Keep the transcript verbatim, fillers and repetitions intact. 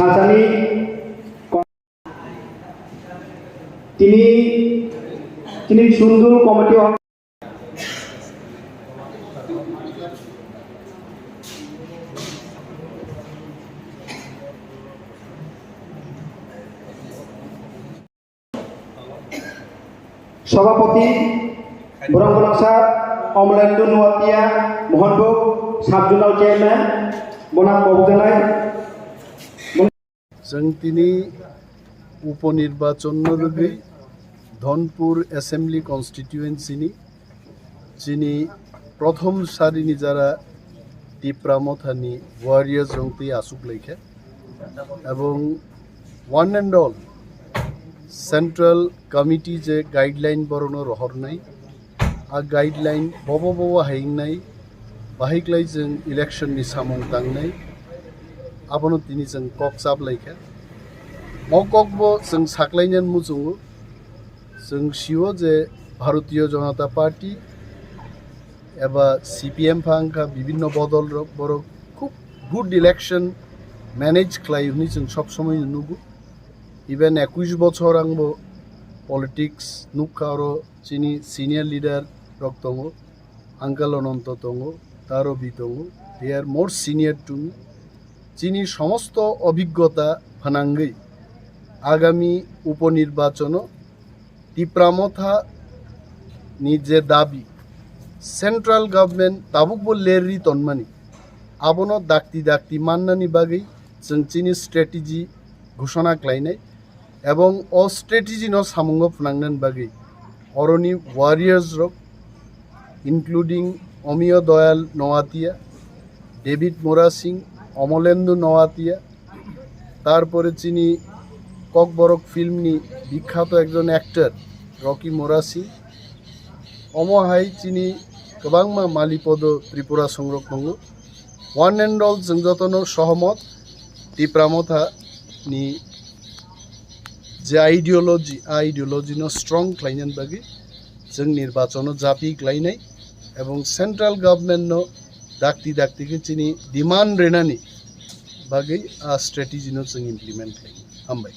Achani tini, tini Sundul committee on Sabhapati, borok borok sa Omlendu Nuatia, Mohanbug, Sub Zonal Chairman, bonang kobok janai. Chwng tini uponirbachono rwgwi Dhonpur Assembly Constituency ni chini prothom sari ni jara Tipra Motha ni warriors rok twi aswk laikha, ebong one and all Central Committee je guideline borokno rohornai, a guideline bobo bobo hai wngnai, bahai klai chwng election ni samung tangnai, abono tini chwng kok chap laikha. O kokbo chwng saklainani muchungo, chwng sio je Bharatiya Janata Party eba C P M pha wngkha, bibinno bodol rok, borok khub good election manage khlai hwnwi chwng sob somoi nugo. Even ekush bochor angbo politics nukha, oro chini senior leader rok tongo, Uncle Ananto tongo, Tarobi tongo, they are more senior to me. Chini somosto obhiggota phanangwi agami uponirbachono Tipra Motha ni je dabi, central government tabukbo lerwi tonmani, abono dakti dakti mannani bagwi chwng chini strategy ghoshona khlainai, ebong o strategy no samungo phnangnani bagwi oroni warriors rok, including Omiyo Doyal Noatia, David Murasing, Omolendu Noatia, tarpore chini Kokborok film ni bikhato ekjon actor Rocky Murasing, omo hai chini kwbangma Malipodo Tripura songrok tongo. One and all, chwng jotono sohomot, Tipra Motha ni je ideology, a ideology no strong khlainani bagwi chwng nirbachono japi khlainai, ebong central government no dakti dakti khe chini demand renani bagwi a strategy no chwng implement khlainai. Hambai.